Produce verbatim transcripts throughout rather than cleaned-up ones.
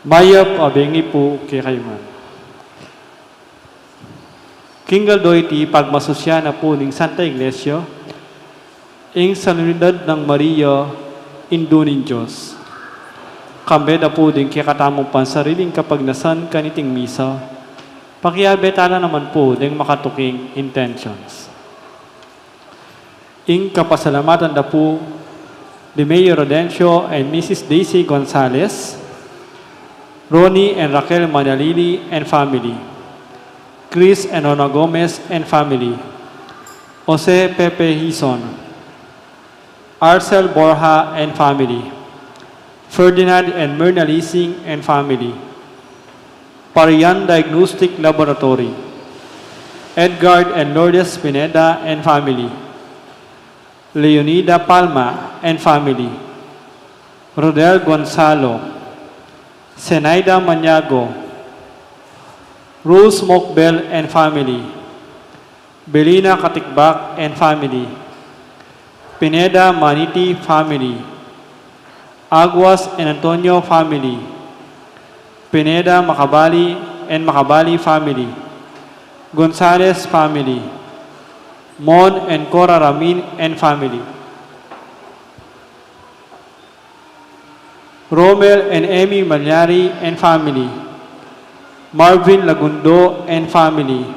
Mayap a bengi pu kekayu ngan. King aldo iti pagmasusyan na pu ning Santa Iglesia, ing Solemnidad nang Maria, Indu ning Dios. Kambe da pu ding kekatamung pansariling kapagnasan kaniting misa, pakiabe tala naman pu ding makatuking intentions. Ing kapasalamatan da pu di Mayor Rodencio and Missus Daisy Gonzalez, Ronnie and Raquel Manalili and family, Chris and Rona Gomez and family, Jose Pepe Hizon, Arcel Borja and family, Ferdinand and Myrna Lising and family, Parian Diagnostic Laboratory, Edgard and Lourdes Pineda and family, Leonida Palma and family, Rodel Gonzalo, Zenaida Maniago, Rose Mokbel and family, Belina Katikbak and family, Pineda Maniti family, Aguas and Antonio family, Pineda Macabali and Macabali family, Gonzalez family, Mon and Cora Ramin and family, Romel and Emmy Malyari and family, Marvin Lagundo and family,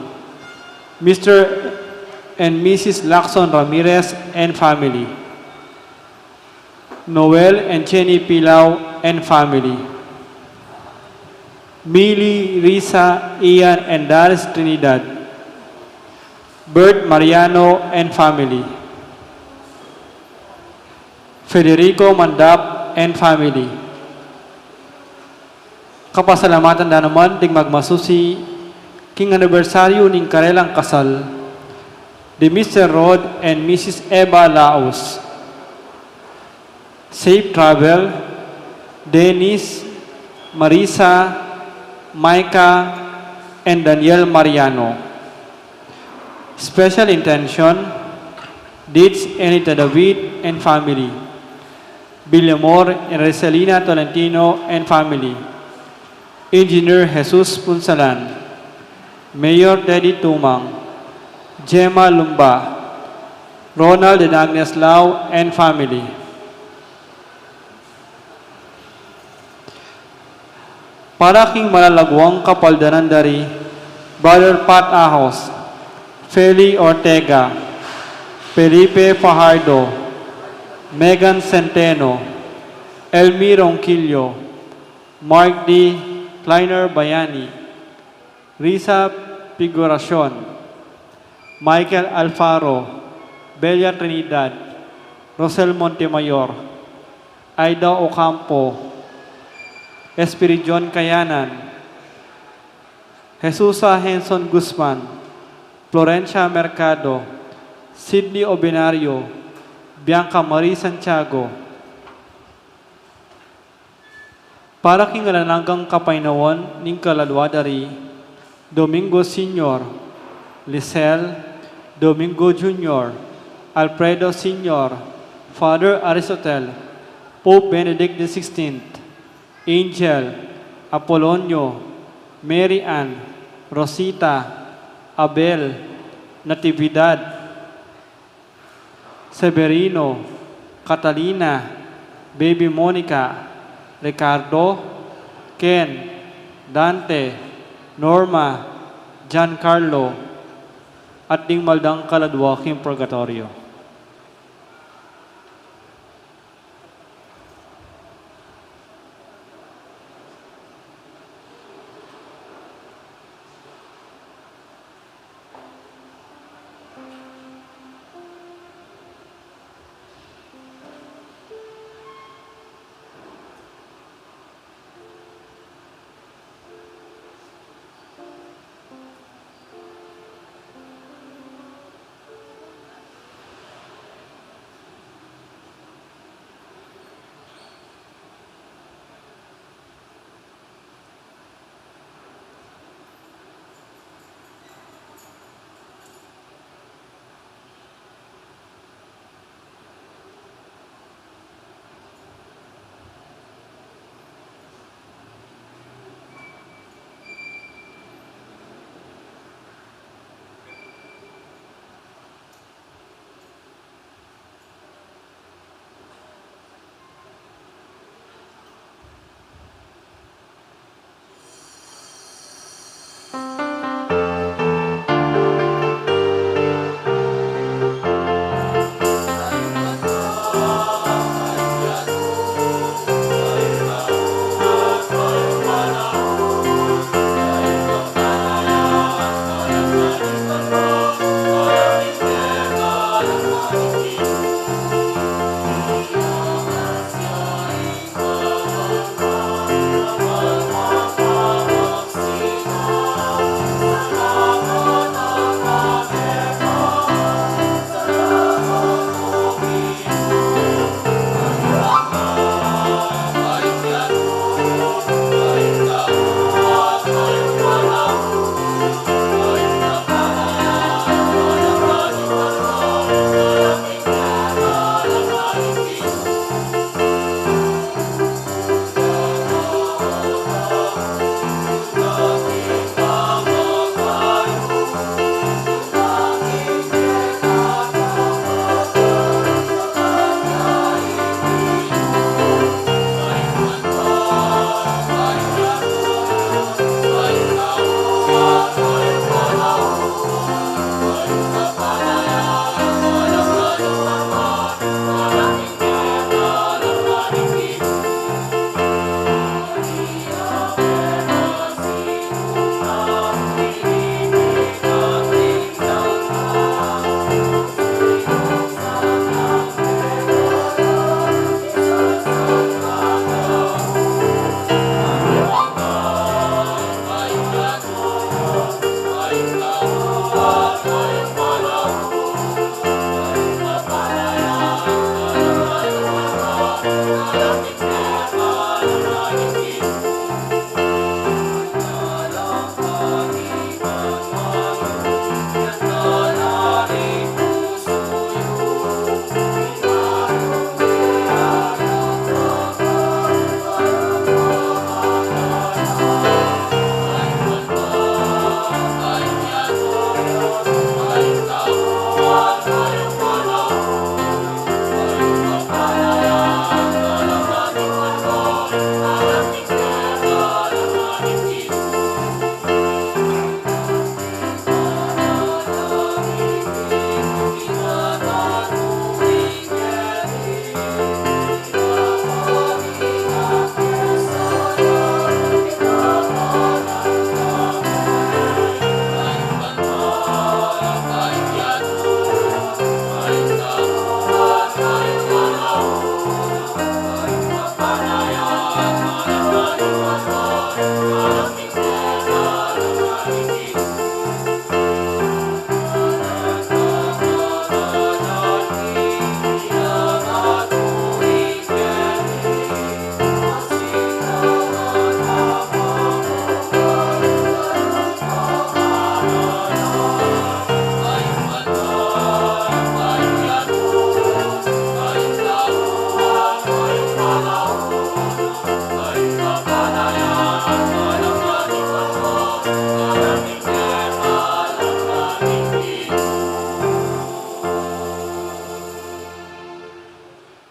Mister and Missus Lacson Ramirez and family, Noel and Jenny Pilau and family, Mili, Risa, Ian and Daris Trinidad, Bert Mariano and family, Federico Mandap and family. Kapasalamatan da naman ding magmasusi king anibersaryu ning karelang kasal, di Mister Rod and Missus Eva Laos. Safe travel, Dennis, Marisa, Micah, and Daniel Mariano. Special intention, Deeds Enita David and family, Villamor and Reselina Tolentino and family, Engineer Jesus Punsalan, Mayor Teddy Tumang, Gemma Lumba, Ronald and Agnes Lau and family. Para king malalaguang kapaldanan da ri Brother Pat Ahos, Feli Ortega, Felipe Fajardo, Megan Centeno, Elmi Ronquillo, Mark D. Kleiner Bayani, Risa Figuracion, Michael Alfaro, Belia Trinidad, Rosel Montemayor, Aida Ocampo, Espiridion Kayanan, Jesusa Henson Guzman, Florencia Mercado, Sidney Obenario, Bianca Marie Santiago. Para king alang anggang kapaynawan ning kaladua da ri Domingo Senior, Lisel, Domingo Junior, Alfredo Senior, Father Aristotel, Pope Benedict the sixteenth, Angel, Apolonio, Mary Ann, Rosita, Abel, Natividad, Severino, Catalina, Baby Monica, Ricardo, Ken, Dante, Norma, Giancarlo, at ding maldang kaladua king purgatoryo.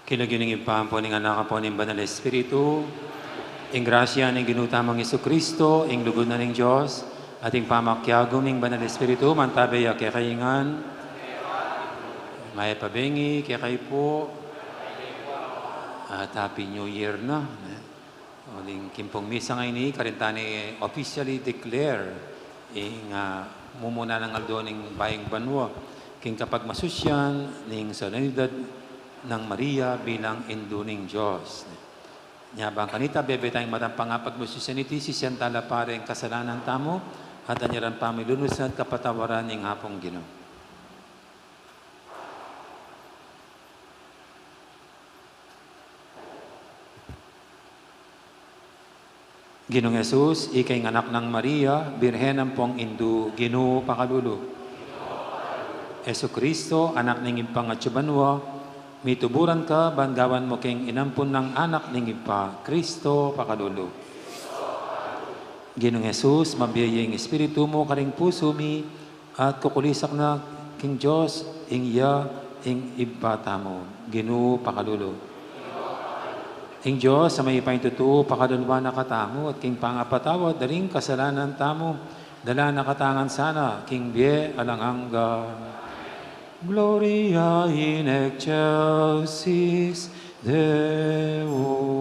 King lagyu ning Ibpa, ampo ning Anak, ampo ning Banal Espiritu, ing grasya ning Ginu tamung Jesucristo, ing lugud na ning Dios, at ing pamakiagum ning Banal Espiritu, mantabe ya kekayu ngan. Mayap a bengi kekayu pu. At Happy New Year na. Uling king pung misa ngeni, karin tani officially declare ing, ah, mumuna nang aldo ning bayung banua king kapagmasusyan ning solenidad nang Maria bilang Indu ning Dios. Nya bang kanita, bebe tayung matampang pagmasusyan iti, sisian tala pa ring kasalanan tamu, at anyaran pamilunus at kapatawaran ning Apung Ginu. Ginung Jesus, ika ing anak nang Maria, Birhen ampong Indu, Ginu pakalulu. Jesucristo, anak ning Ibpa atsu banua, mituburan ka ban gawan mu king inampun nang anak ning Ibpa, Cristo pakalulu. Ginung Jesus, mabie ya ing Espiritu mu karing pusu mi, at kukulisak na king Dios, ing Iya, ing Ibpa tamu, Ginu pakalulu. Ing Dios a mayupaya king tutu, pakaluluan na katamu, at king pangapatawad da ring kasalanan tamu, dala na katamu ngan sana king bie alang angga. Gloria in excelsis Deo.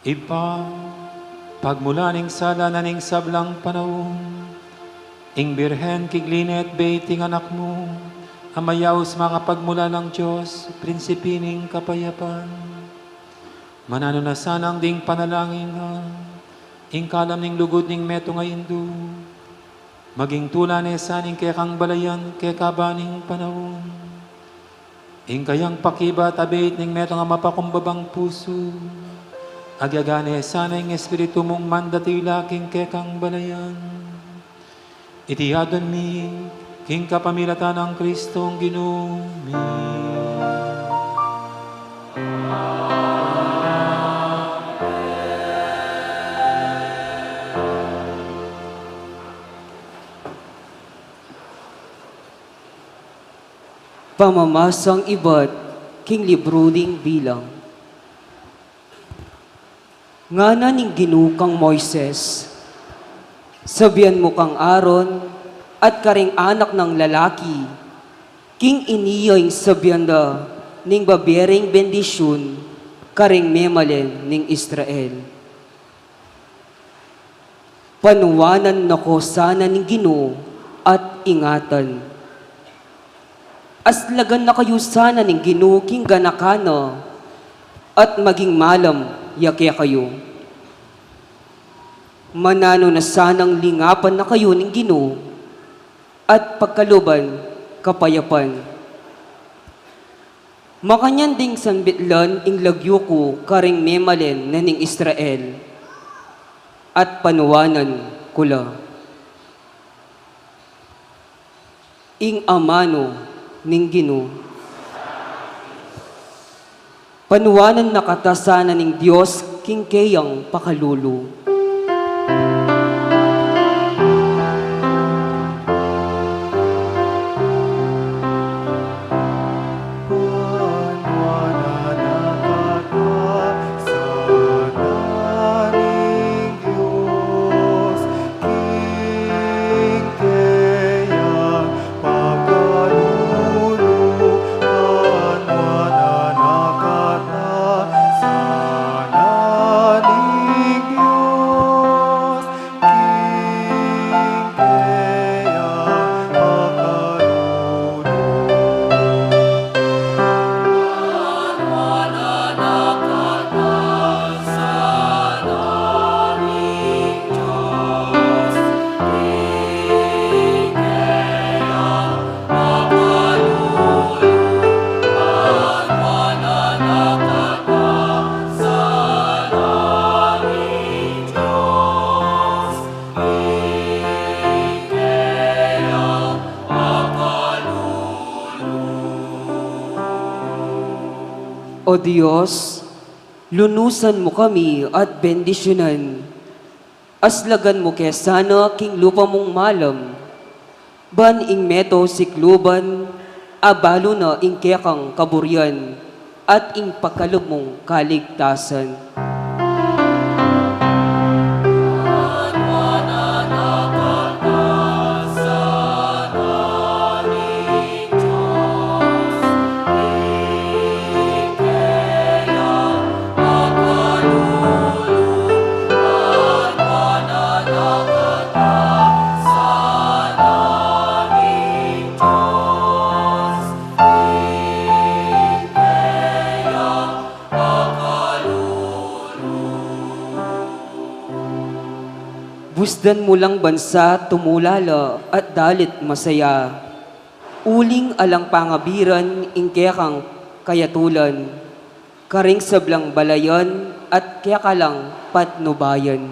Ibpa, pagmulan ning sala na ning sablang panaun, ing Birhen kigli ne at beit ing Anak mu, a mayaus makapagmulalang Dios, Prinsipi ning kapayapan. Mananu na sanang ding panalangin na, ing kalam ning lugud ning metung a indu, maging tula ne sana ing kekang balayan kekaba ning panaun. Ing kayang pakibat a beit ning metung a mapakumbabang pusu, agyaga ne sana ing Espiritu mung mandatila king kekang balayan. Iti adwan mi king kapamilatan nang Kristong Ginu mi. Pamamasang ibat king libru ning Bilang. Ngana ning Ginu kang Moises, sabian mu kang Aaron at karing anak nang lalaki, king ini ya ing sabian da ning babie reng bendisyun karing memalen ning Israel. Panuanan na ko sana ning Ginu at ingatan. Aslagan na kayu sana ning Ginu king ganakan na, at maging malam ya kekayu. Mananu na sanang lingapan na kayu ning Ginu, at pagkaluban kapayapan. Makanyan ding sambitlan ing lagyu ku karing memalen na ning Israel, at panuanan ku la. Ing amanu ning Ginu. Panuanan na kata sana ning Dios king keyang pakalulu. O Dios, lunusan mu kami at bendisyunan. Aslagan mu ke sana king lupa mung malam, ban ing meto sikluban, abalu na ing kekang kaburian, at ing pakalub mung kaligtasan. Busdan mu lang bansa tumulala at dalit masaya. Uling alang pangabiran ing kekang kayatulan, karing sablang balayan at keka lang patnubayan.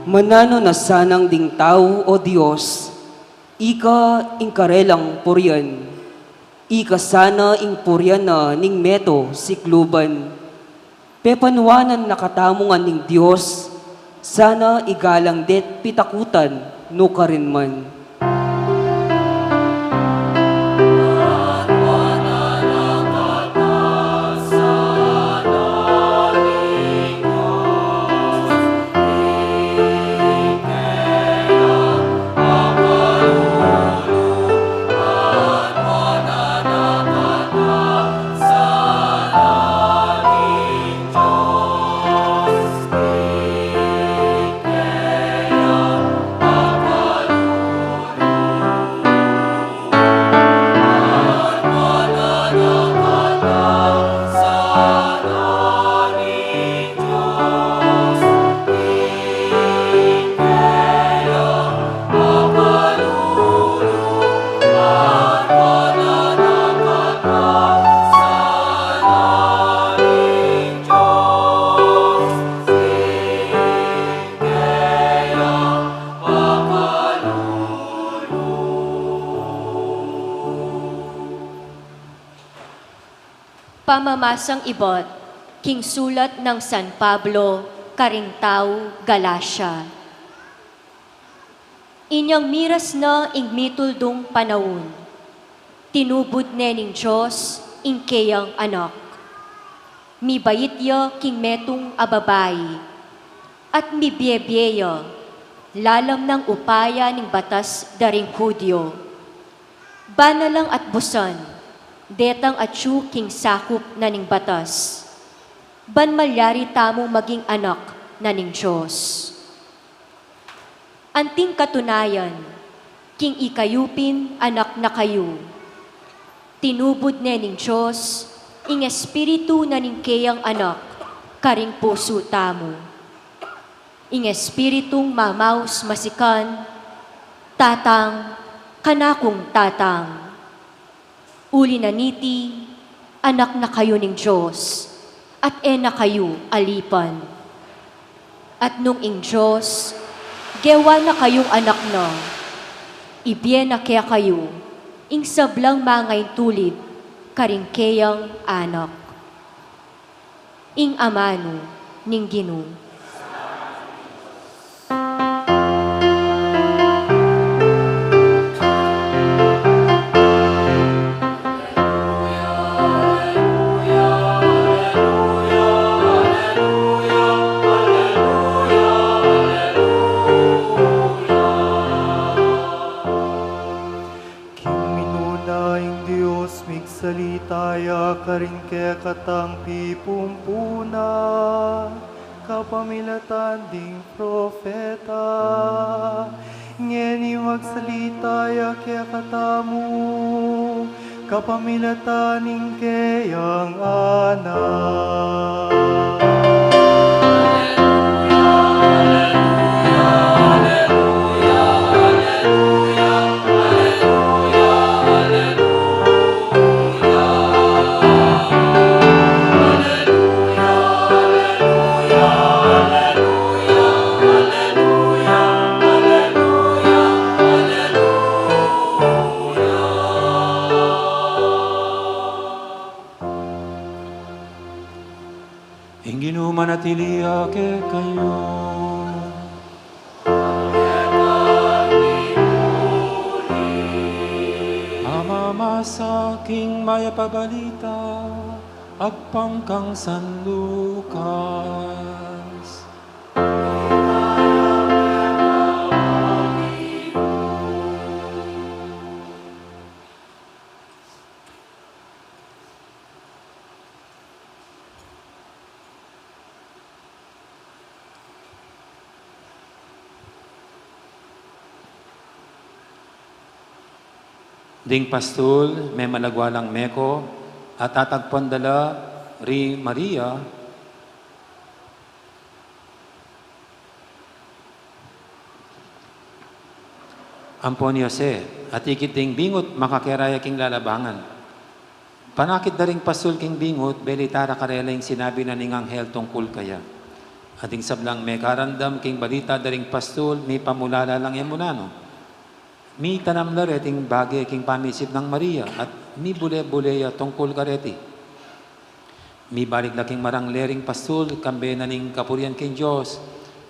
Mananu na sanang ding tau, O Dios, ika ing karelang purian. Ika sana ing purian na ning meto sikluban. Pepanuanan na katamu ngan ning Dios, sana igalang de't pitakutan nukarin man. Pamamasang ibat king sulat nang San Pablo karing tau Galacia. Inyang miras na ing mituldung panaun, tinubud ne ning Dios ing keyang Anak. Mibait ya king metung a babai, at mibiebie ya lalam nang upaya ning batas da ring Judio. Banalang at busan detang atyu king sakup na ning batas, ban malyari tamung maging anak na ning Dios. Anting katunayan, king ikayu pin anak na kayu. Tinubud ne ning Dios ing Espiritu na ning keyang Anak karing pusu tamu. Ing Espiritung mamaus masikan, "Tatang, kanakung Tatang." Uli na niti, anak na kayu ning Dios, at e na kayu alipan. At nung ing Dios gewa na kayung anak na, ibie na kekayu ing sablang mangaintulid karing keyang anak. Ing amanu ning Ginu. King minuna ing Dios, migsalita ya karing kekatang pipumpunan kapamilatan ding propeta. Ngeni magsalita ya kekatamu kapamilatan ning keyang Anak. Ing Ginu manatili ya kekayu. Pamamasa king mayap a balita agpang kang San Lucas. Ding pastul memalagwa lang meko at tatagpuan da la ri Maria ampon i Jose, at ikit ding bingut makakera ya king lalabangan. Panakit da ring pastul king bingut, belita ra karela ing sinabi na ning anghel tungkul kaya. At ding sablang mekarandam king balita da ring pastul, mipamulala lang e mu nanu. Mitanam la reting bage king pamisip nang Maria, at mibule-bule ya tungkul kareti. Mibalik la king marangle ring pastul, kambe na ning kapurian king Dios,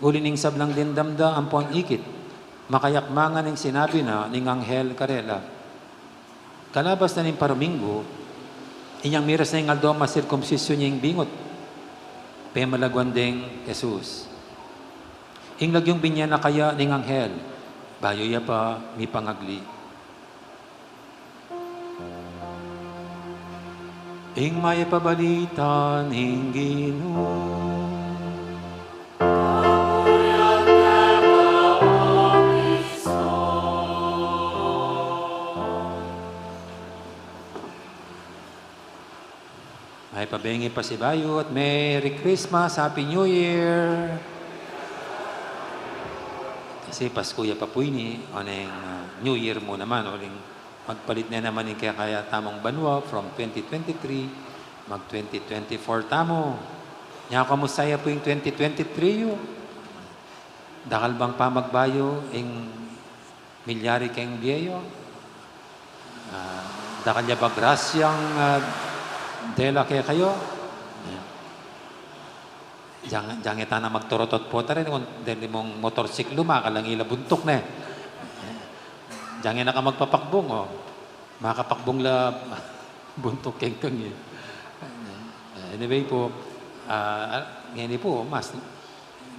uli ning sablang dimdam da ampon ikit, makayakmangan ing sinabi na ning anghel karela. Kalabas na ning paruminggu, inyang miras na ing aldo masirkumsisyun ya ing bingut, pemalaguan deng Jesus. Ing lagyung binye na kaya ning anghel, bayu ya pa mipangagli. Ing mayap a balita ning Ginu. Mayap a bengi pasibayu at Merry Christmas, Happy New Year. Kasi Pasku ya pa pu ini, o neng, ah, New Year mu naman, uling magpalit ne naman ing kekaya tamung banua, from twenty twenty-three, mag twenty twenty-four tamu. Nya, kamusta ya pu ing twenty twenty-three yu? Dakal bang pamagbayu ing milyari keng bie yu? Ah, dakal ya ba grasyang, ah, dela kekayu? Diang, diang e tana magtorotot pu tara, nung deli mung motorsiklu, makalangi la buntuk ne. Diang e na ka magpapakbung, o. Makapakbung la buntuk keng keng, e. Anyway pu, ah, ngeni pu, mas,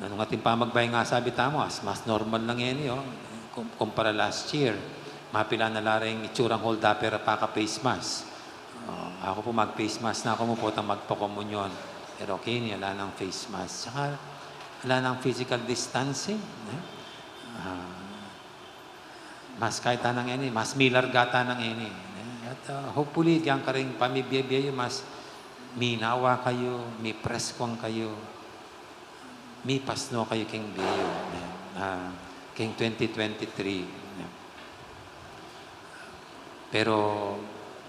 nanu, atin pamagbayu ing asabi tamu, mas, mas normal na ngeni, o. Kum-, kumpara last year, mapilan na la ring itsurang hold-upper a paka-face mask. O, aku pu mag-face mask na aku mu potang magpakomunyon. Pero keni, ala nang face mask. Saka, ala nang physical distancing, e. Ah, mas kaya tana ngeni, mas milarga tana ngeni, e. At, ah, hopefully, diang karing pamibie-bie yu, mas minawa kayu, mipreskuan kayu, mipasnu kayu keng bie yu, e. Ah, keng twenty twenty-three, e. Pero,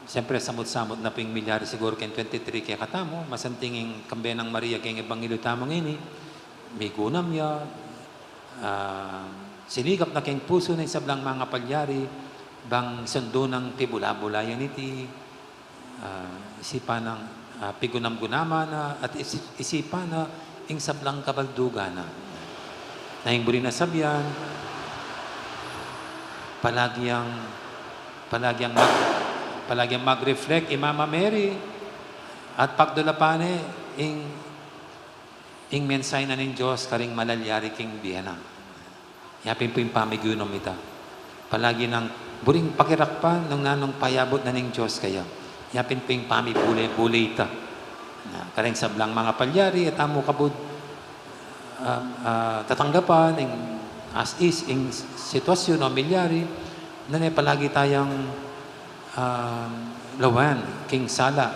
siyempre, samut-samut na pu ing milyari siguru keng twenty-three kekatamu, masanting ing kambe nang Maria keng ebanghelyu tamu ngeni, migunam ya, ah, sinikap na keng pusu na ing sablang mangapalyari, bang sundu nang pibula-bulayan iti, ah, isipan nang, ah, pigunam-gunaman na, at isi-, isipan na ing sablang kabaldugan na. Na ing buri na sabian, palagi yang, palagi yang mag-, palagi yang mag-reflect i Mama Mary, at pagdulapan ne ing, ing mensahe na ning Dios karing malalyari keng bie na. Yapin pu ing pamigunam ita. Palagi nang buring pakirakpan nung nanung payabut na ning Dios kaya. Yapin pu ing pamibule-bule ita. Na, karing sablang mangapalyari, e tamu kabud, ah, ah, tatanggapan ing as is, ing sitwasyun o milyari, nune palagi tayang, ah, lawan king sala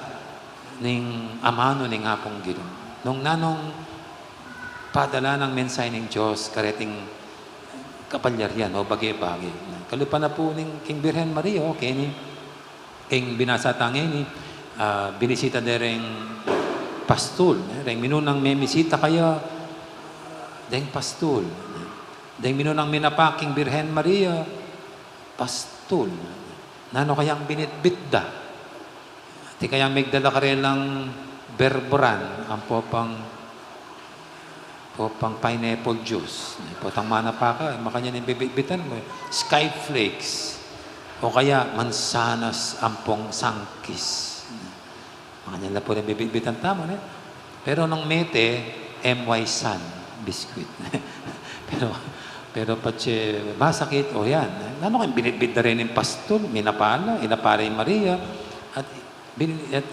ning amanu ning Apung Ginu. Nung nanung padala nang mensahe ning Dios kareting kapalyarian o bage-bage. Kalupa na pu ning king Birhen Maria, o, keni, king binasa ta ngeni, ah, binisita de reng pastul, e, reng minunang memisita kaya, deng pastul. Deng minunang minapak king Birhen Maria, pastul. Nanu kayang binitbit da? Atin kayang migdala karelang Bear Brand, ampo pang, ampo pang pineapple juice. Potang manapa ka, makanyan ing bibitbitan mu, Skyflakes. O kaya, mansanas ampong sangkis. Makanyan la pu ring bibitbitan tamu, ne? Pero nung mete, M Y Sun biscuit. Pero, pero patse masakit, o yan. Nanu kayang binitbit da reng pastul, minapa la, inapa la i Maria, at bin-, at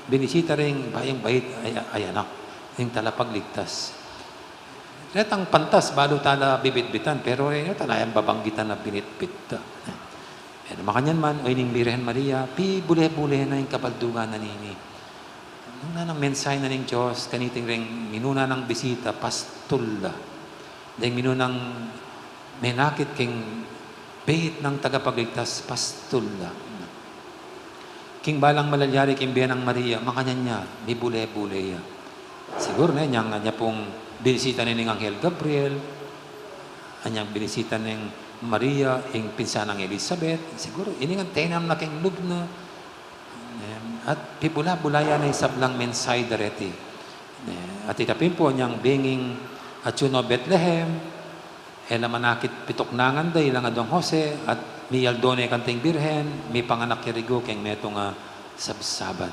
binisita reng bayung bait, ay, ay anak, ing Talapagligtas. Retang pantas, balu tala bibitbitan, pero, e, tala yang babanggitan a binitbit da. Pero makanyan man, o ining Birhen Maria, pibule-bule na ing kabaldugan na nini. Nung nanang mensahe na ning Dios, kaniting reng minuna nang bisita, pastul la. Deng minunang menakit king beit nang Tagapagligtas, pastul la. King balang malalyari king bie nang Maria, makanyan ya, mibule-bule ya. Siguru ne, inyang, inya pung binisita ne ning Anghel Gabriel, inyang binisita neng Maria ing pinsan nang Elisabet, siguru, ini ngan tenam na king lub na, At pibula-bulayan na ing sablang mensahe dareti. At ita pin pu, inyang benging atyu na Betlehem, e la manakit pituknangan da, ilang adwang Jose, at miyaldo ne kanting Birhen, mipanganak ya rigu keng metung a sabsaban.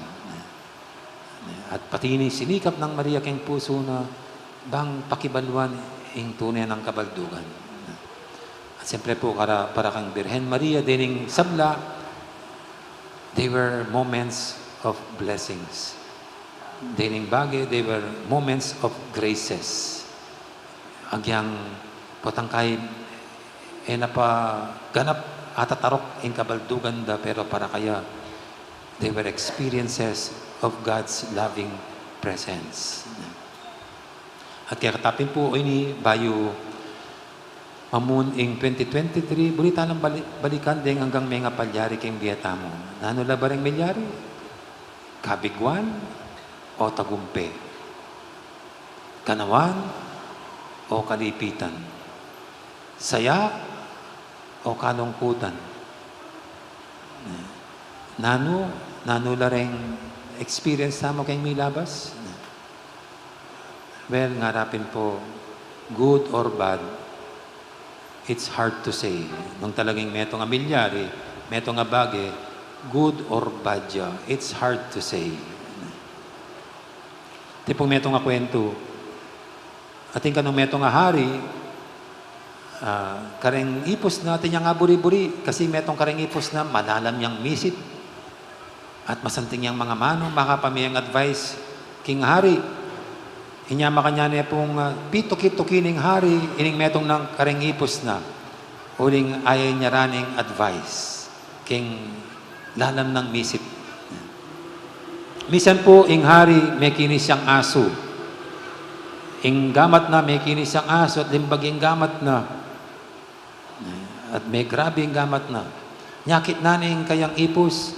At pati ini sinikap nang Maria keng pusu na, bang pakibaluan ing tune nang kabaldugan. At siyempre pu, kara, para kang Birhen Maria, dening sabla, they were moments of blessings. Dening bage, they were moments of graces. Agyang potang kay e na pa ganap atataruk ing kabaldugan da, pero para kaya, they were experiences of God's loving presence. At kekata pin pu, o ini, bayu mamun ing twenty twenty-three, buri ta nang bali-, balikan deng anggang mengapalyari keng bie tamu. Nanu la ba reng milyari? Kabiguan o tagumpe? Kanawan o kalipitan? Saya o kalungkutan? Nanu, nanu la reng experience tamu keng milabas? Well, ngara pin pu, good or bad, it's hard to say. Nung talagang metung a milyari, metung a bage, good or bad ya, it's hard to say. Tipung metung a kwentu, atin kanung metung a hari, ah, kareng ipus na, atin yang aburi-buri, kasi metung kareng ipus na, malalam yang misip. At masanting yang mangamanu, makapamie yang advice king hari. Inya makanyan ne pung, ah, pituki-tuki ning hari ining metung nang kareng ipus na, uling aya inyara ning advice king lalam nang misip. Misan pu ing hari mekinis yang asu. Ing gamat na mekinis yang asu at limbag ing gamat na. At megrabe ing gamat na. Nyakit na ning kayang ipus,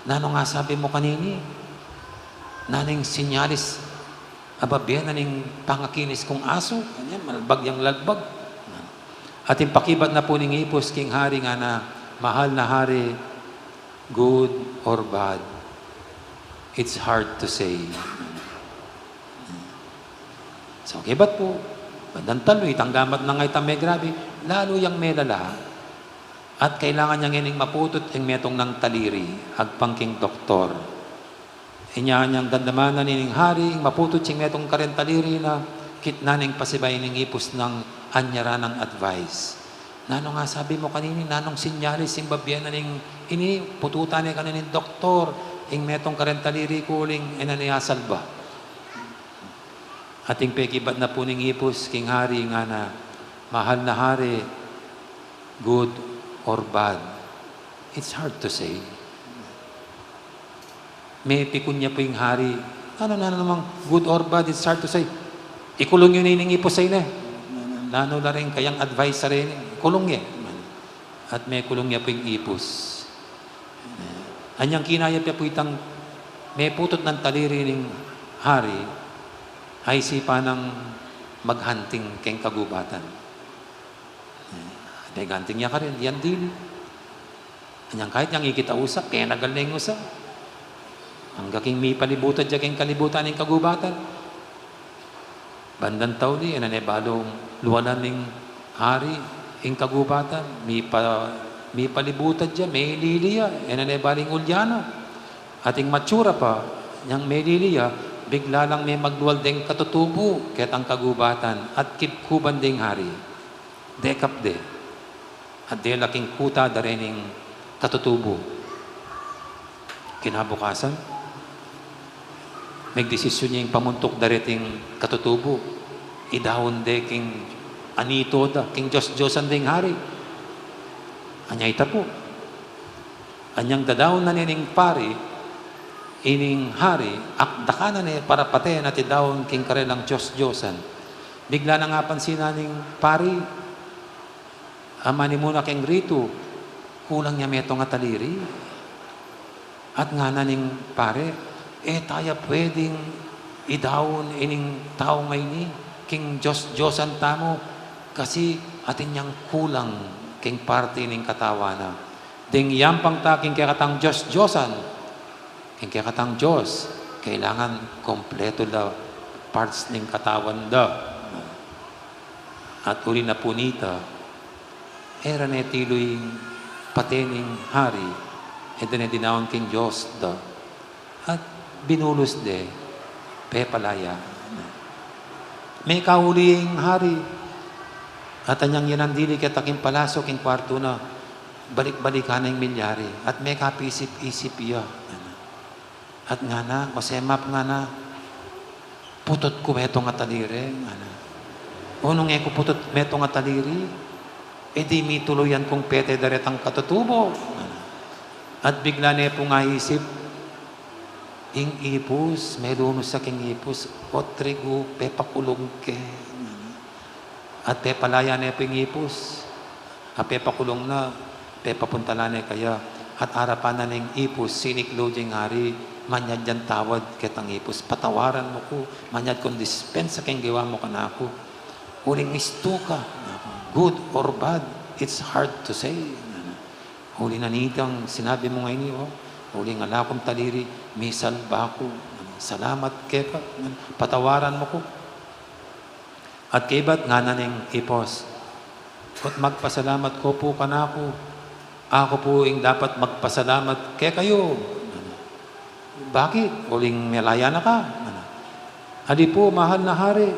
"Nanung asabi mu kanini? Nanung sinyalis a babie na ning pangakinis kung asu?" Kanyan, malbag yang lalbag. At ing pakibat na pu ning ipus king hari, ngana, "Mahal na hari, good or bad, it's hard to say." So, kibat pu, bandang talu, itang gamat na nga itang megrabe, lalu yang melala. At kailangan yang ining maputut ing metung nang taliri, agpang king doktor. Inya nyang damdaman na nining hari ing maputut ing metung kareng taliri na, kitnan neng pasibayu ning ipus nang anyara nang advice. "Nanung asabi mu kanini? Nanung sinyalis ing babie na ning ini?" Pututan ne kanini ning doktor ing metung kareng taliri ku uling e na ne asalba. At ing pekibat na pu ning ipus king hari, ngana, "Mahal na hari, good or bad, it's hard to say." Mepikun ya pu ing hari. "Nanu, nanu namang good or bad, it's hard to say? Ikulung yu ne ining ipus a ini. Nanu la reng kayang advice a reni? Ikulung ye." At mekulung ya pu ing ipus. Anyang kinayap ya pu itang meputut nang taliri ning hari, aisipan nang maghunting keng kagubatan. Meghunting ya karin, yan dili. Anyang kaybat yang ikit a usa, kenagal ne ing usa. Angga king mipalibutad ya keng kalibutan ning kagubatan. Bandang tauli, e na ne balu lualan ning hari ing kagubatan, mipa-, mipalibutad ya, melili ya, e na ne balu ing ulya na. At ing matsura pa, nyang melili ya, bigla lang memaglual deng katutubu ketang kagubatan at kibkuban deng hari. Dekap de. At dela king kuta da rening katutubu. Kinabukasan, megdesisyun ya ing pamuntuk da reting katutubu. Idaun de king anito da, king dios-diosan ding hari. Anya ita pu. Anyang dadaun na ne ning pari ining hari, akdakan na ne para paten at idaun king karelang dios-diosan. Bigla nang apansinan ning pari, a manimuna keng ritu, kulang ya metung a taliri. At ngana ning pari, "E taya pwedeng idaun ining tau ngeni king dios-diosan tamu, kasi atin yang kulang king parti ning katawan na. Deng yampang ta king kekatang dios-diosan, Ing kekatang Dios, kailangan kompletu la parts ning katawan da. At uli na pu nita, e ra ne tilu ing pate ning hari, e da ne dinaun king Dios da. At binulus de, pepalaya. Mekauli ing hari, at anyang ya nandili keta king palasyo king kwartu na, balik-balikan na ing milyari, at mekapisip-isip ya. At ngana, "O Semap," ngana, "putut ku metung a taliri," ngana. "O nung e ku putut metung a taliri, e di mituluyan kung pete da retang katutubo," ngana. At bigla ne pung aisip ing ipus, melunus ya king ipus, "O trigu, pepakulung ke," ngana. At pepalaya ne pu ing ipus. A pepakulung na, pepapuntalan ne kaya. At arapan na ning ipus, siniklaud ya ing hari, manyad yang tawad ketang ipus. "Patawaran mu ku, manyad kung dispensa king gewa mu kanaku. Uling istu ka, good or bad, it's hard to say." Uli na nitang sinabi mu ngeni, o, uling ala kung taliri, misalba ku. Salamat keka, patawaran mu ku. At kaybat ngana ning ipus, "Ot magpasalamat ko pu kanaku, aku pu ing dapat magpasalamat kekayu." "Bakit? Uling melaya na ka?" "Ali pu, mahal na hari,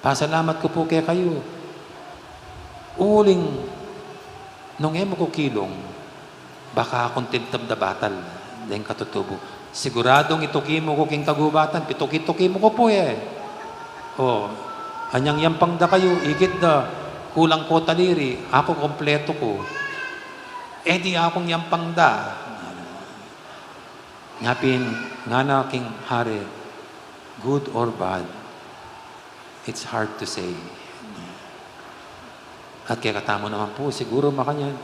pasalamat ku pu kekayu. Uling nung e mu ku kilung, baka akung tintab da batal deng katutubo. Siguradung ituki mu ku king kagubatan, pituki-tuki mu ku pu e. O, anyang yampang da kayu, ikit da, kulang ko taliri, aku kompletu ku. E di akung yampang da." Nyapin, ngana king hari, "Good or bad, it's hard to say." At kekatamu naman pu, siguru makanyan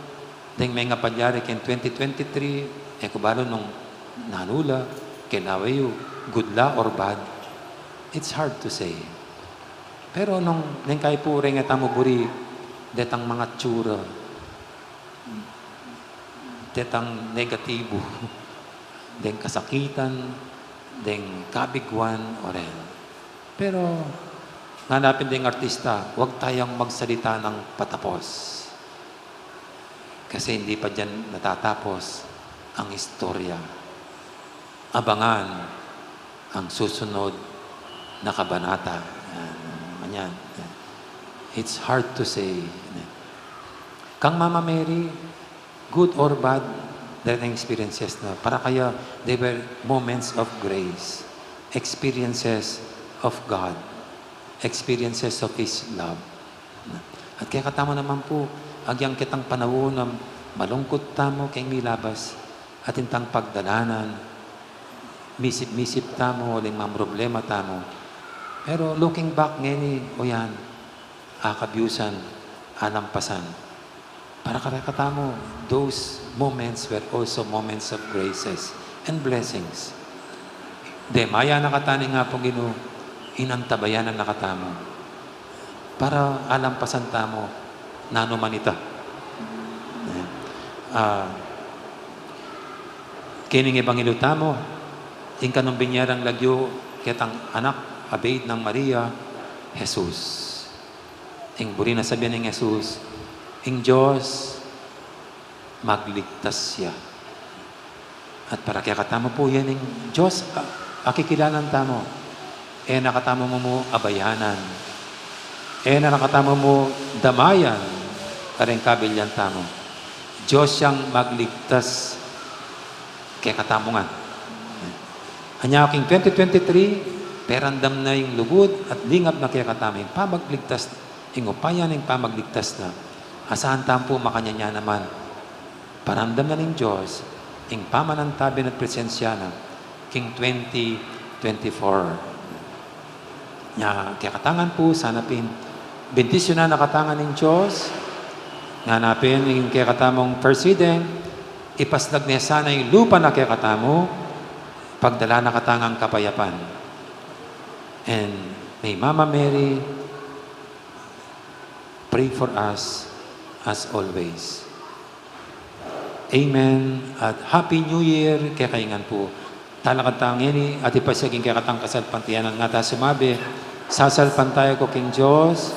deng mengapalyari keng twenty twenty-three, e ku balu nung nanu la, kelawe yu, good la or bad, it's hard to say. Pero nung neng kayi pu reng e tamu buri detang mangatsura, detang negatibu, deng kasakitan, deng kabiguan, o ren. Pero, ngana pin deng artista, wag tayong magsalita ng patapos. Kasi hindi pa diyan natatapos ang istorya. Abangan ang susunod na kabanata. Yan, yan. It's hard to say. Kang Mama Mary, good or bad, there are experiences na. Para kaya, they were moments of grace, experiences of God, experiences of His love. At kekatamu naman pu, agyang ketang panaun a malungkut tamu keng milabas, atin tang pagdalanan, misip-misip tamu, uling mamroblema tamu. Pero looking back ngeni, o yan, akabyusan, alampasan. Para kareng kekatamu, those moments were also moments of graces and blessings. Demaya na katamu ning Apung Ginu, inantabayanan na katamu. Para alampasan tamu, nanu man ita. Ah, kening ebanghelyo tamu, ing kanung binie rang lagyu ketang anak a bie nang Maria, Jesus. Ing buri nang sabian ning Jesus, ing Dios magligtas ya. At para kekatamu pu yan ing Dios a, a kikilalanan tamu. E na katamu mu abayanan. E na katamu mu damayan kareng kabilyan tamu. Dios yang magligtas kekatamu ngan. Anya king twenty twenty-three, peramdam na ing lugud at lingap na kekatamu ing pamagligtas, ing upaya ning pamagligtas na. Asahan tamu pu makanyan ya naman, paramdam na ning Dios ing pamanantabe na at presensya na king twenty twenty-four. Nya kekatamu ngan pu, sana pin bendisyunan na katamu ngan ning Dios. Ngana pin ing kekatamung president, ipaslag ne sana ing lupa na kekatamu, pagdala na katamu ngan kapayapan. And may Mama Mary pray for us as always. Amen. At Happy New Year kekayu ngan pu. Talakad ta ngeni at ipasiag ing kekatang kasalpantayanan, nga ta sumabi, sasalpantaya ku king Dios.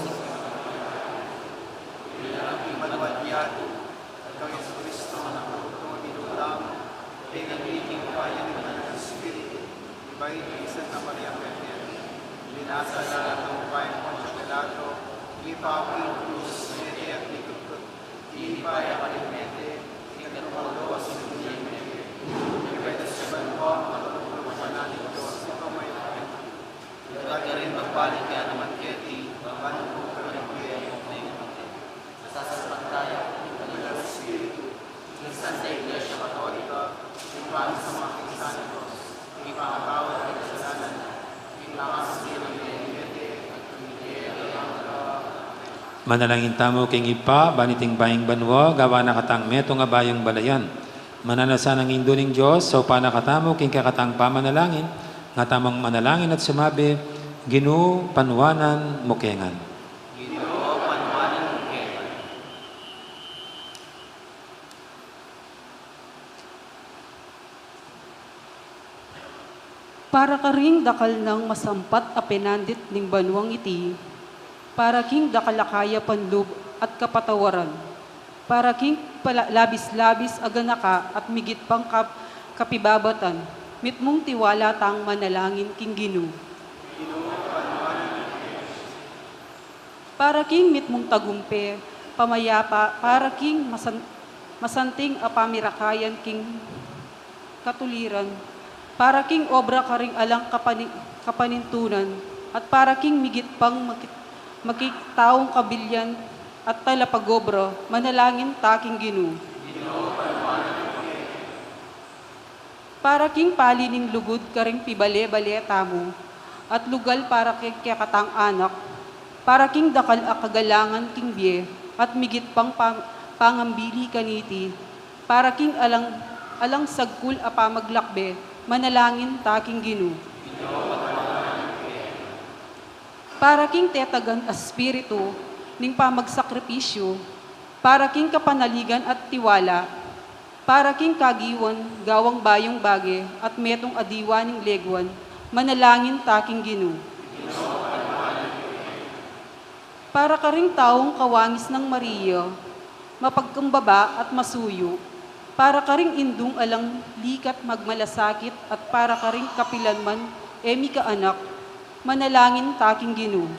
Manalangin tamu king Ibpa, baniting bayung banua, gawa na katang metung a bayung balayan. Mananu na sanang Indu ning Dios, saupan na katamu king kekatang pamanalangin, nga tamung manalangin at sumabi, Ginu, panuanan mu ke ngan. Para karing dakal nang masampat a penandit ning banuang iti, para king dakal a kayapan lub at kapatawaran, para king pala-, labis-labis a ganaka at migit pang kap-, kapibabatan, mitmung tiwala tang manalangin king Ginu. Para king mitmung tagumpe, pamayapa, para king masan-, masanting a pamirakayan king katuliran, para king obra karing alang kapani-, kapanintunan, at para king migit pang maki-, makitaung kabilyan at talapagobra, manalangin ta king Ginu. Para king pali ning lugud karing pibale-bale tamu, at lugal para king kekatang anak, para king dakal a kagalangan king bie, at migit pang pam-, pangambili kaniti, para king alang, alang sagkul a pamaglakbe, manalangin ta king Ginu. Para king tetagan a espiritu ning pamagsakripisyu, para king kapanaligan at tiwala, para king kagiwan gawang bayung bage at metung a diwa ning leguan, manalangin ta king Ginu. Para karing taung kawangis nang Maria, mapagkumbaba at masuyu, para karing indung alang likat magmalasakit at para karing kapilan man e mikaanak, manalangin ta king Ginu.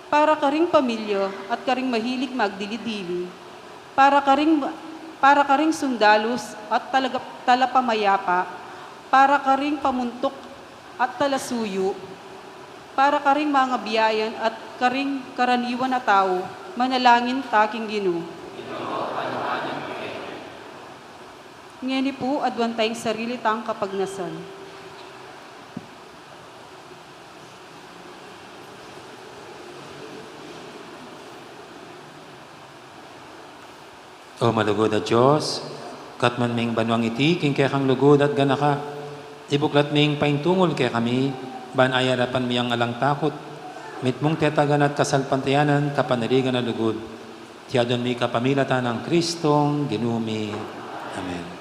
Para karing pamilya at karing mahilig magdili-dili, para karing, para karing sundalus at talaga-, talapamayapa, para karing pamuntuk at talasuyu, para karing mangabiayan at karing karaniwan a tau, manalangin ta king Ginu. Ngeni pu, aduan tayang sarili tang kapagnasan. O malugud a Dios, katmuan me ing banuang iti king kekang lugud at ganaka, ibuklat me ing paintungul kekami, ban ayarapan mi yang alang takut, mitmung tetagan at kasalpantayanan, kapanaligan a lugud. Iti aduan mi kapamilatan nang Kristong Ginu mi. Amen.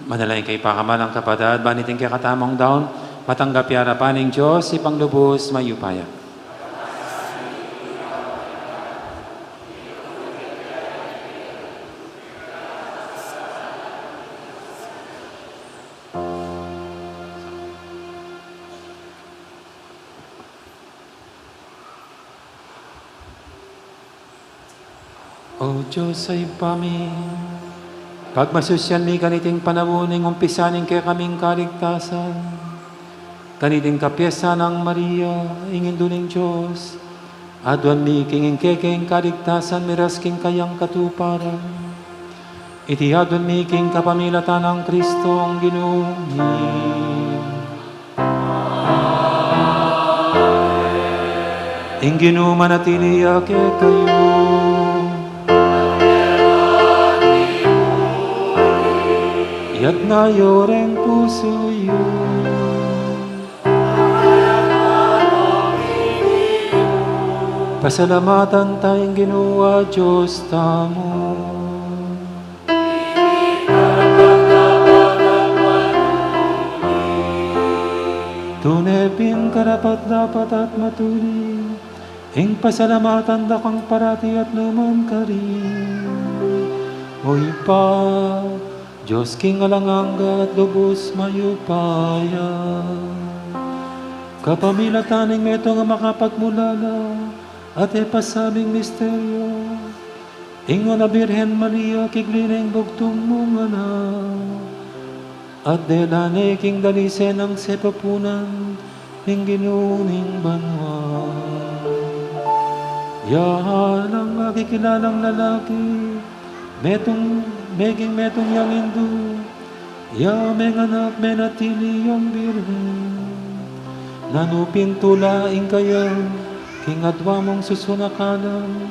Manalangin kayu, pakamalan kung kapatad, ban iting kekatamung daun matanggap ya arapan ning Dios, Ibpang lubus mayupaya. O Dios a Ibpa mi, pagmasusyan mi kaniting panaun ning umpisa ning kekaming kaligtasan, kaniting kapyasan nang Maria, ing Indu ning Dios, aduan mi king ing kekeng kaligtasan miras king kayang katuparan. Iti aduan mi king kapamilatan nang Kristong Ginu mi. Ing Ginu manatili ya kekayu. Itas yu reng pusu yu. Pasalamatan taya ing Ginu a Dios tamu. Tune pin karapat-dapat at matulid ing pasalamatan da kang parati at nu man karin, O Ibpa, Dios king alang angga at lubus mayupaya. Kapamilatan ning metung a makapagmulala at e pasabing misteryo, ing nuan a Birhen Maria kigli na ing bugtung mung anak, at dela ne king dalisenan sepupunan ing Ginu ning banua. Ya alang akikilalang lalaki, metung, meging metung yang indu, ya menganak menatili yang birhen. Nanu pin tula ing kaya king adua mung susunakalan,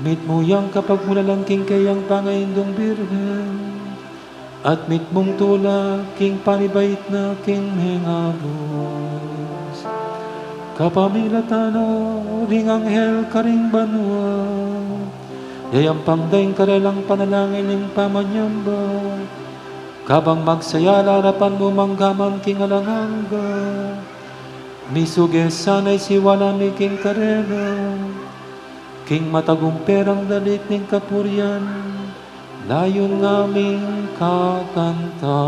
mitmu yang kapagmulalan king keyang pangaindung birhen, at mitmung tula king panibait na king mengabus. Kapamilatan na ring anghel karing banua, yayampang da ing karelang panalangin ning pamanyamba, kabang magsaya la arapan mu manggaman king alang angga. Misuge sana ing siwala mi king karela, king matagumperang dalit ning kapurian, layun naming kakanta.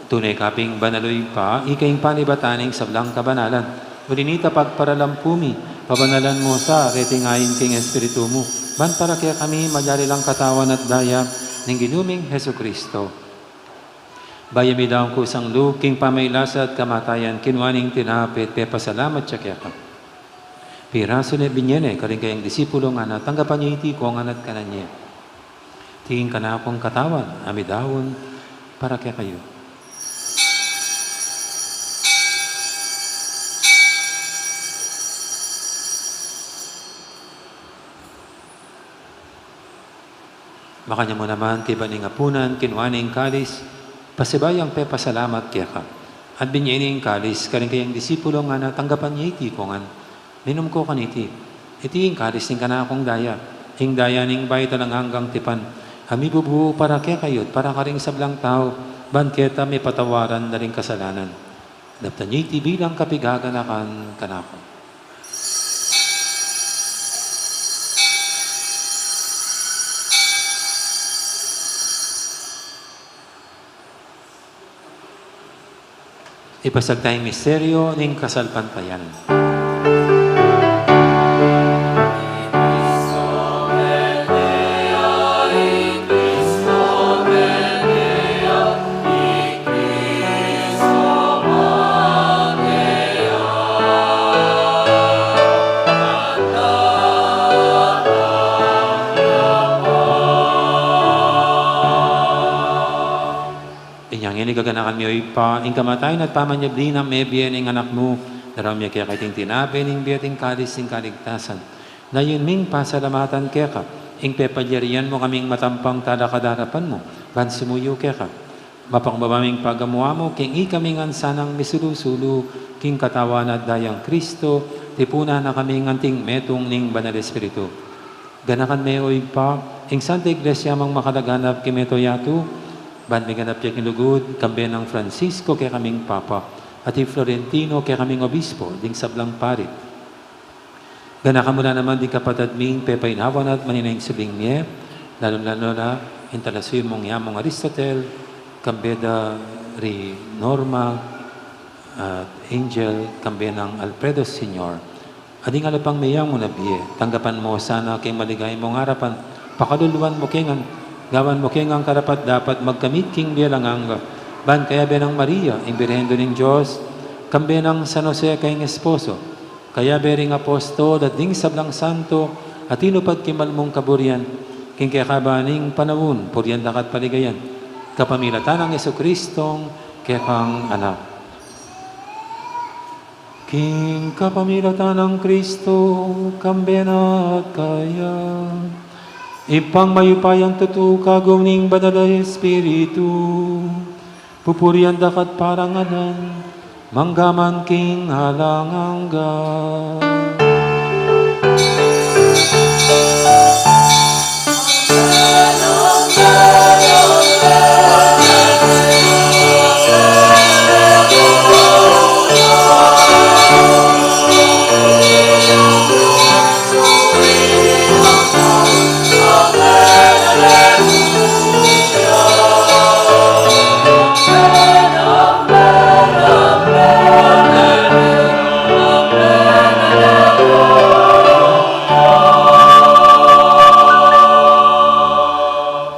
Tune ka pin banal, O Ibpa, ika ing panibatan ning sablang kabanalan. Uli na nita, pagparalampu mi, pabanalan mu sa reting ain king Espiritu mu, ban para kekami magyari lang katawan at daya ning Ginu ming Jesucristo. Bayu mi daun kusang lub king pamagkasakit at kamatayan, kinua ne ing tinape, pepasalamat ya keka, pirasu ne, binie ne karing kayang disipulo, ngana, tanggapan ye iti kongan at kanan ye. Iti ing kanakung katawan a midaun para kekayu. Makanyan mu naman, kaybat ning apunan, kinua ne ing kalis, pasibayu yang pepasalamat keka, at binie ne ing kalis karing kayang disipulo, ngana, tanggapan ye iti kongan, minum ko kaniti. Iti ing kalis ning kanakung daya, ing daya ning bayu at alang anggang tipan, A mibubu para kekayu at para karing sablang tau, ban keta mipatawaran na ring kasalanan. Daptan ye iti bilang kapigaganakan kanaku. Ipasiag taya ing misteryo ning kasalpantayanan. Inya ngeni gaganakan mi, o Ibpa, ing kamatayan at pamanyubli nang mebie ning Anak mu, daraun mi keka iting tinape ning bie at ing kalis ning kaligtasan. Layun ming pasalamatan keka ing pepalyarian mu kaming matampang talakad king arapan mu, ban sumuyu keka. Mapakumbaba ming pagamu-amu king ikami ngan sanang misulu-sulu king katawan at dayang Kristo, tipunan na kami ngan anting metung ning Banal Espiritu. Ganakan me, o Ibpa, ing Santa Iglesia mung makalaganap king mabilug a yatu, ban miganap ya king lugud, kambe nang Francisco kekaming Papa, at i Florentino kekaming Obispo, ding sablang pari. Ganakan mu la naman ding kapatad ming pepainawa na at manenaya king subling mie, lalung-lalu na ing talasuyu mung Yamung Aristotel, kambe da ri Norma, at Angel, kambe nang Alfredo Senior. At ding alang mie mung mabie, tanggapan mu la sana king maligaya mung arapan, pakaluluan mu ke ngan, gawan mu ke ngan karapat-dapat magkamit king bie alang angga, ban kayabe nang Maria, ing Birhen Indu ning Dios, kambe nang San Jose kayang esposo, kayabe ring apostol at ding sablang santo a tinupad king mal mung kaburian, king kekaban ning panaun, purian da ka at paligayan, kapamilatan nang Jesucristong kekang Anak. King kapamilatan nang Kristo, kambe na at kaya, Ibpang mayupayang tutu, kagum ning Banal a Espiritu, pupurian da ka at parangalan, mangga man king alang angga.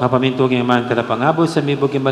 Mapamintu king Ibpa, Anak at Espiritu Santo.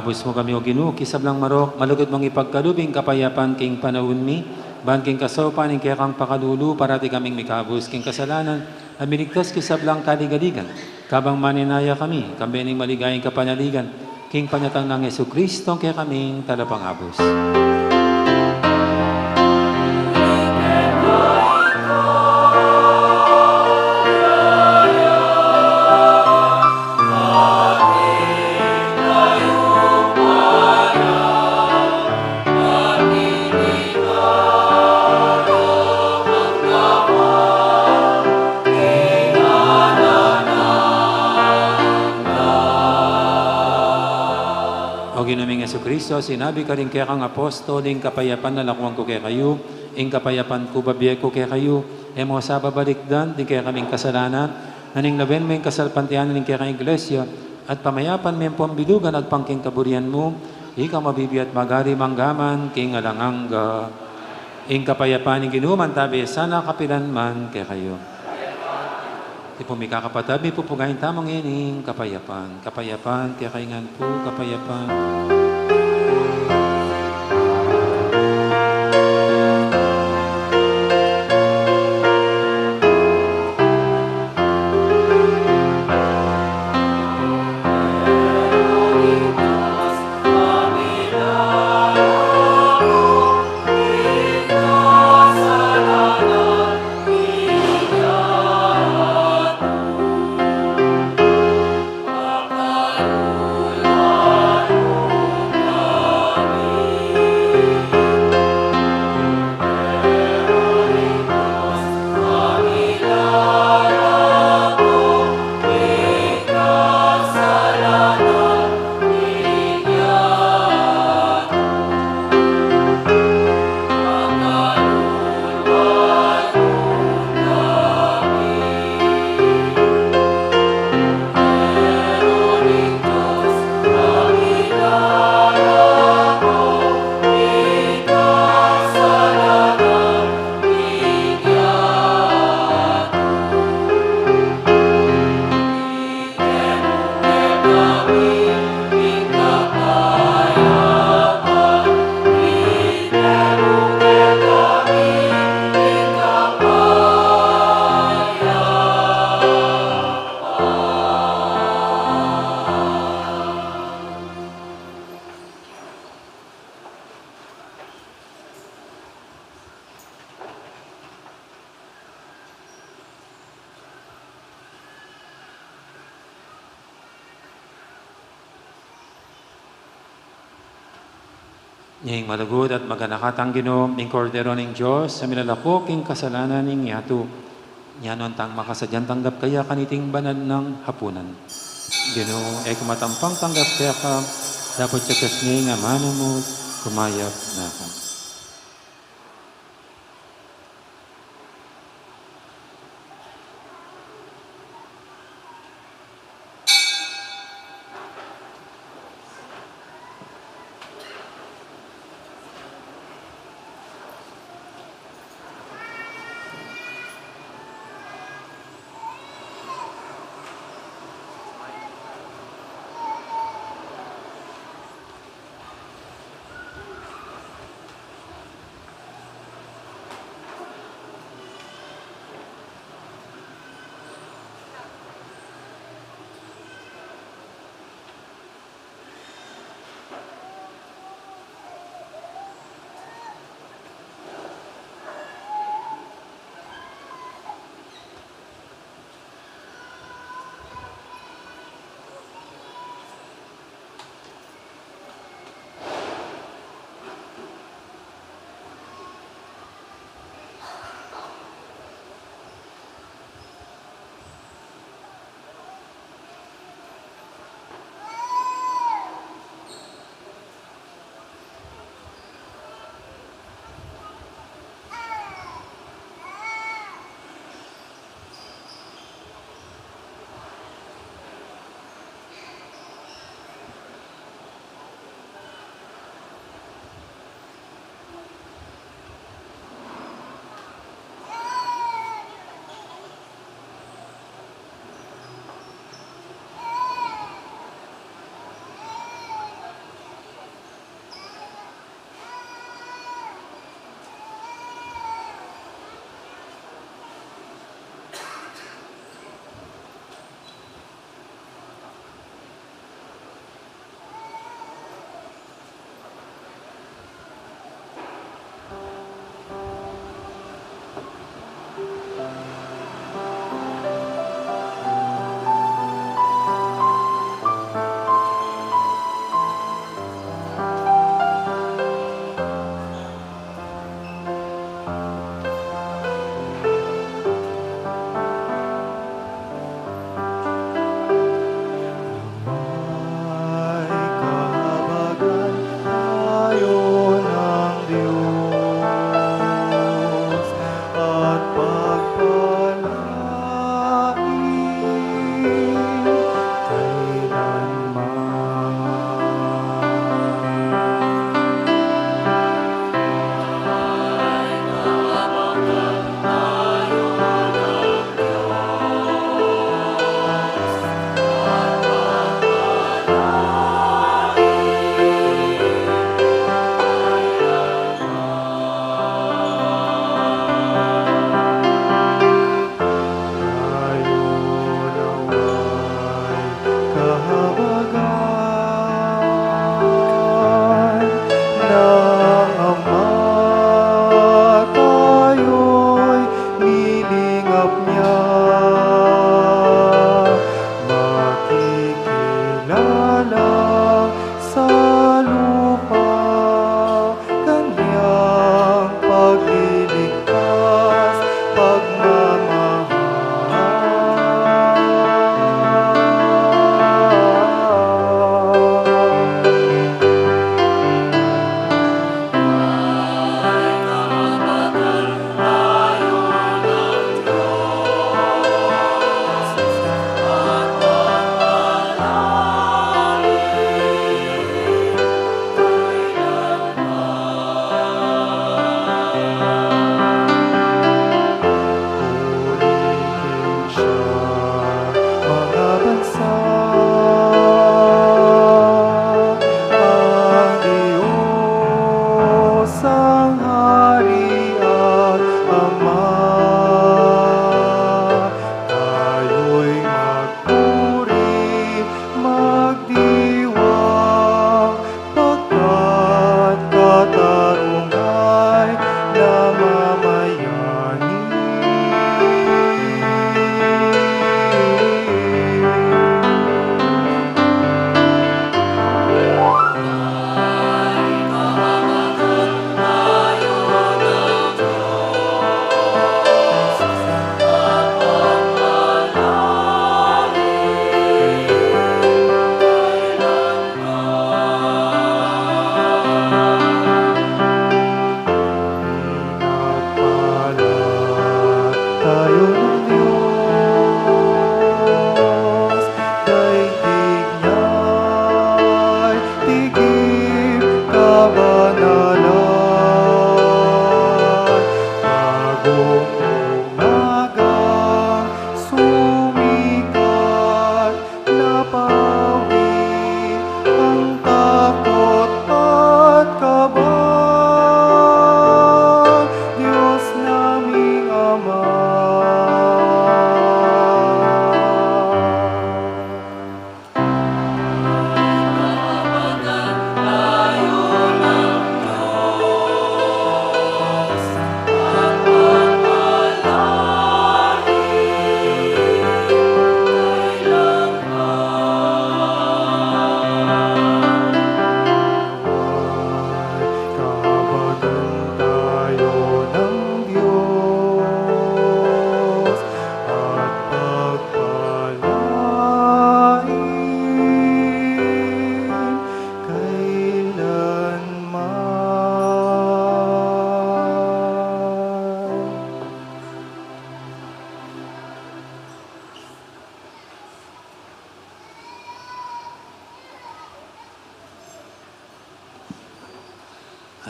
Ikabus mu kami, O Ginu, king sablang marok, malugud mung ipagkalub ing kapayapan king panaun mi, ban king kasaupan ning kekang pakalulu, parati kaming mikabus king kasalanan, at miligtas king sablang kaligaligan. Kabang manenaya kami, kambe ning maligayang kapanaligan, king panyatang nang Jesucristo, kekaming Talapangabus. O Ginu ming Jesucristo, sinabi ka karing kekang apostol, ing kapayapan lakuan ku kekayu, ing kapayapan ku bibie ku kekayu, e mu sa babalikdan ding kekaming kasalanan, nune lawen mu ing kasalpantayanan ning kekang Iglesia, at pamayapan me ampong bilugan agpang king kaburian mu, ika mabibie at magari mangga man king alang angga. Ing kapayapan ning Ginu mantabe sana kapilan man kekayu. Iti pu, mikakapatad, mipupugayan tamu ngeni ing kapayapan. Kapayapan kekayu ngan pu, kapayapan. Ing malugud at maganaka tang Ginu, ing Kordero ning Dios, a milalako king kasalanan ning yatu. Nya nu tang makasadyang tanggap kaya kaniting banal nang hapunan. Ginu, e ku matampang tanggap keka, dapot yatas ne ing amanu mu, kumayap na ka.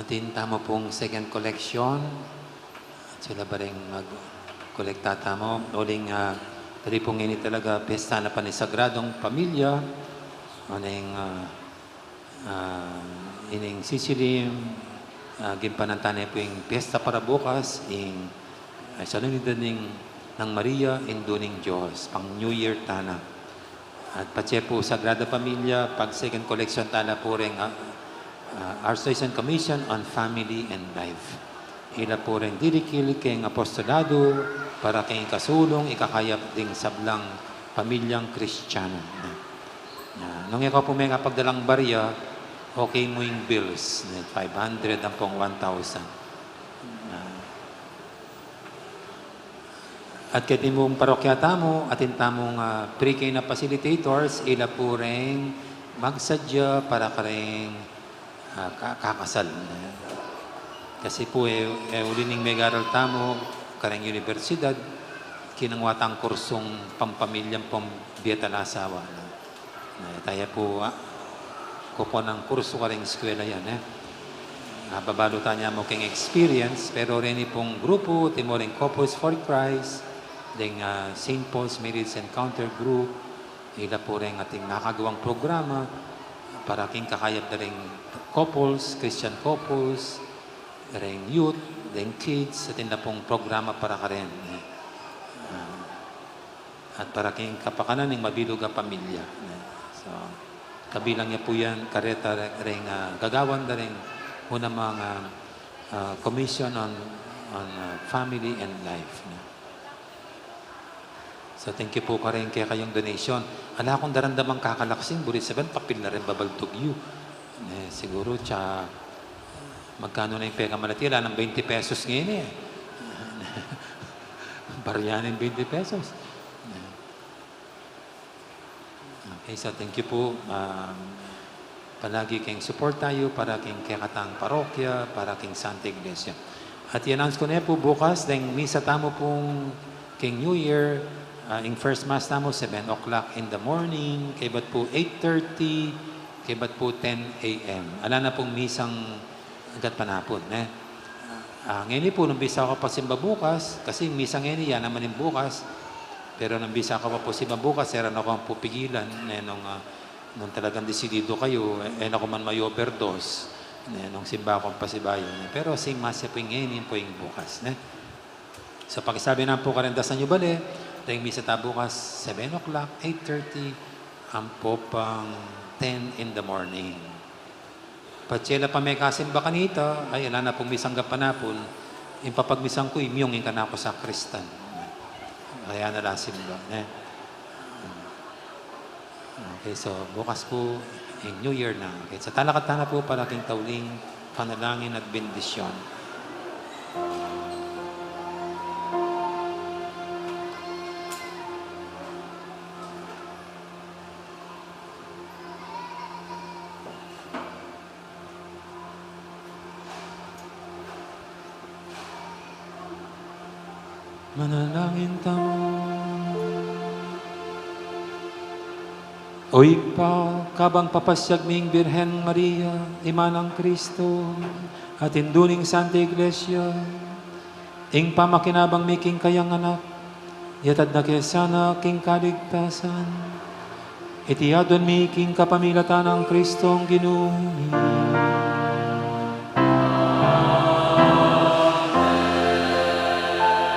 Atin tamu pung second collection. At sila ba ring mag-kolekta tamu? Uling, ah, dali pung ini talaga piyesta na pa ning Sagradong Pamilya. Uling, ah, ah, ining sisilim, ah, gimpanan tana pu ing piyesta para bukas, ing, ah, Solemnidad ning, nang Maria, Indu ning Dios, pang New Year tana. At patse pu Sagrada Familia, pag second collection tana pu reng, ah, ah, Archdiocese Commission on Family and Life. Ila pu reng dirikil keng apostolado para keng ikasulung, ikakayap ding sablang pamilyang Kristiyano. Ah, nung ikaw pu mekapagdalang barya, okay mu ing bills, five hundred ampong one thousand. Ah, At keti mung parokya tamu, atin tamung, ah, pre-K na facilitators, ila pu reng magsadya para kareng, ah, ka-, kakasal. Kasi pu, e, e, uli ning megaral tamu, kareng universidad, kinangwa tang kursung pampamilya ampong bie at alang asawa. Na, taya pu, ah, kukuan nang kursu kareng eskwela yan, e. Ah, babalu tana mu keng experience, pero reni pung grupu, atin mu reng Couples for Christ, deng, ah, Saint Paul's Marriage Encounter Group, ila pu reng atin makagawang programa para keng kakayap da reng couples, Christian couples, reng youth, deng kids, atin da pung programa para karen, e. Ah, at para king kapakanan ning mabilug a pamilya. So, kabilang ya pu yan, kareta re-, reng, ah, gagawan da reng una mang, ah, ah, Commission on, on, ah, Family and Life, no? So, thank you pu kareng kekayung donation. Ala kung daramdamang kakalaksing, buris sabian, papil na rin babaldug yu. Ne, siguro, tsa, magkanu na ing pekamalati? Ala nang twenty pesos ngeni, e. Barya na ing twenty pesos. Okay, so thank you pu. Um, palagi keng suporta yu para keng kekatang parokya, para keng Santa Iglesia. At i-announce ku ne pu, bukas, deng misa tamu pung keng New Year, ah, ing first mass tamu, seven o'clock in the morning, kaybat pu eight thirty, kaybat pu ten A M. Ala na pung misang gatpanapun, ne? Ah, ngeni pu, nung bisa ku pa simba bukas, kasi misa ngeni, ya naman ing bukas. Pero nung bisa ku pa pu simba bukas, e ra na kung pupigilan, ne, nung, ah, nung talagang desididu kayu, e, e na ku man ma-overdose, ne, nung simba kung pasibayu, ne? Pero sing mass ya pu ing ngeni, pu ing bukas, ne? So, pakisabi na pu kareng dasan yu bale, deng misa ta bukas, seven o'clock, eight thirty, ampo pang ten in the morning. Patse la pa mekasimba kanita, ay, ala na pung misang gatpanapun, ing papagmisan ku, imyung ing kanaku sakristan. Kaya na la simba, ne? Okay, so bukas pu, ing New Year na. Okay, so talakad tana pu para king tauling panalangin at bendisyon. Manalangin tamu. O Ibpa, kabang papasyag mi ing Birhen Maria, Ima nang Kristo, at Indu ning Santa Iglesia, ing pamakinabang mi king kayang anak, yatad na ke sana king kaligtasan. Iti adwan mi king kapamilatan nang Kristong Ginu mi.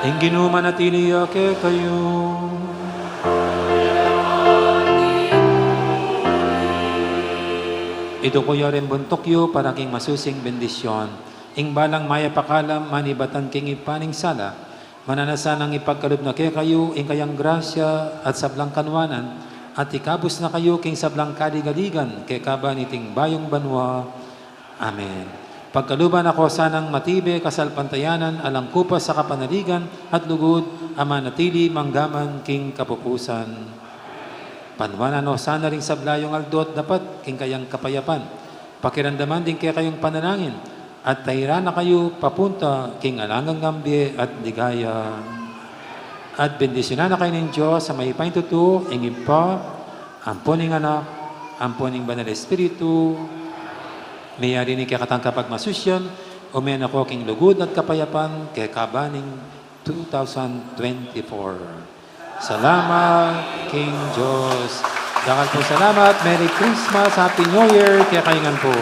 Ing Ginu manatili ya kekayu. Iduku ya ring buntuk yu para king masusing bendisyon. Ing balang mayap a kalam manibatan king Ibpa ning sala, mananu na sanang ipagkalub na kekayu ing kayang grasya at sablang kanuanan, at ikabus na kayu king sablang kaligaligan kekaba niting bayung banua. Amen. Pagkaluban na ko sanang matibe kasalpantayanan, alang kupas a kapanaligan at lugud a manatili manggaman king kapupusan. Panuanan no sana ring sabla yung aldo at dapat king kayang kapayapan. Pakiramdaman ding kekayung panalangin, at tairan na kayu papunta king alang anggang bie at ligaya. At bendisyunan na kayu ning Dios a mayupayang tutu, ing Ibpa, ampo ning Anak, ampo ning Banal Espiritu. Meyari ne kekatang kapagmasusian, ume na ko king lugud at kapayapan kekaba ning two thousand twenty-four. Salamat king Dios. Dakal pung salamat. Merry Christmas, Happy New Year kekayu ngan pu.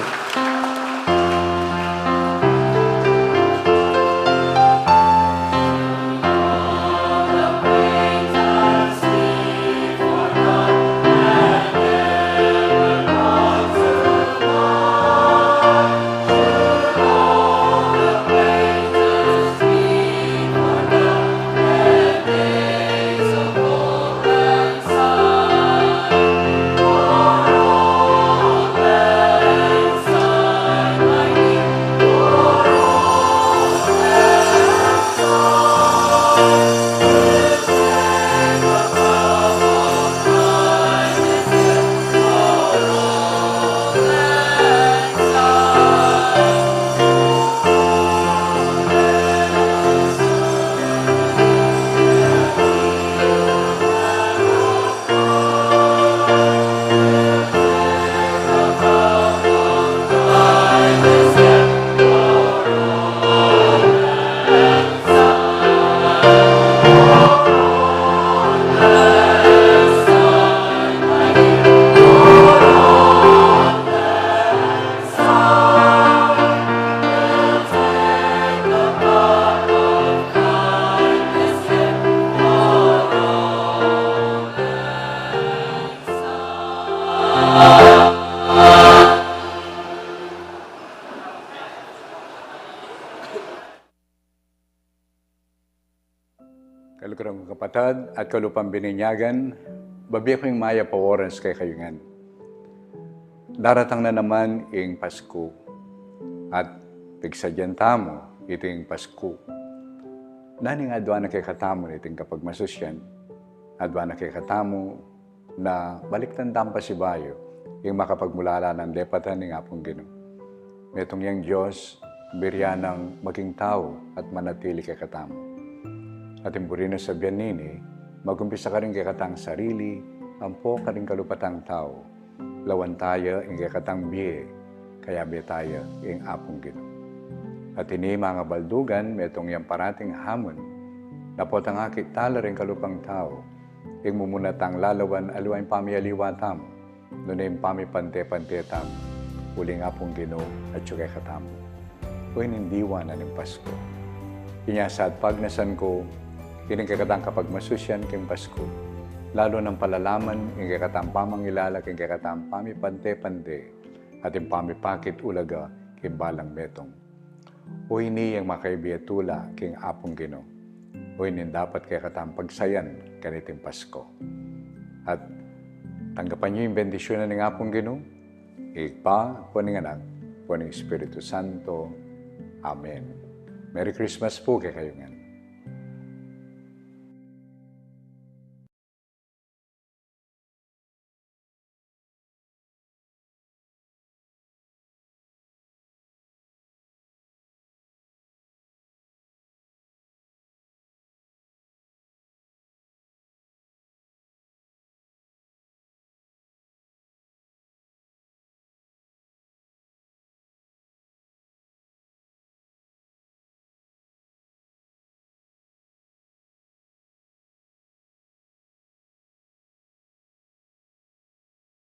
Kaluguran kung kapatad at kalupang bininyagan, bibie ku ing mayap a oras kekayu ngan. Daratang na naman ing Pasku, at pigsadyan tamu iting Pasku. Nanu ing adwan na kekatamu niting kapagmasusian? Adwan na kekatamu na balikdan tamu pasibayu ing makapagmulala nang depatan ning Apung Ginu. Metung yang Dios, birian nang maging tau at manatili kekatamu. At ing buri nang sabian nini, magumpisa karing kekatang sarili, ampo karing kalupatang tau. Lawan taya ing kekatang bie, kayabe taya ing Apung Ginu. At ini, mangabaldugan, metung yang parating hamun, na potang akit tala ring kalupang tau, ing mumuna tang lalawan aliwa ing pamialiwa tamu, nune ing pamipante-pante tamu, uling Apung Ginu atyu kekatamu. O ining diwa na ning Pasku. Inya sa at pagnasan ku, ining kekatang kapagmasusian king Pasku, lalu nang palalaman ing kekatang pamangilala king kekatang pamipante-pante, at ing pamipakit ulaga king balang metung. O ini ing makaibi a tula king Apung Ginu. O ini ing dapat kekatang pagsayan kaniting Pasku. At tanggapan yu ing bendisyunan ning Apung Ginu, ing Ibpa, ampo ning Anak, ampo ning Espiritu Santo. Amen. Merry Christmas pu kekayu ngan.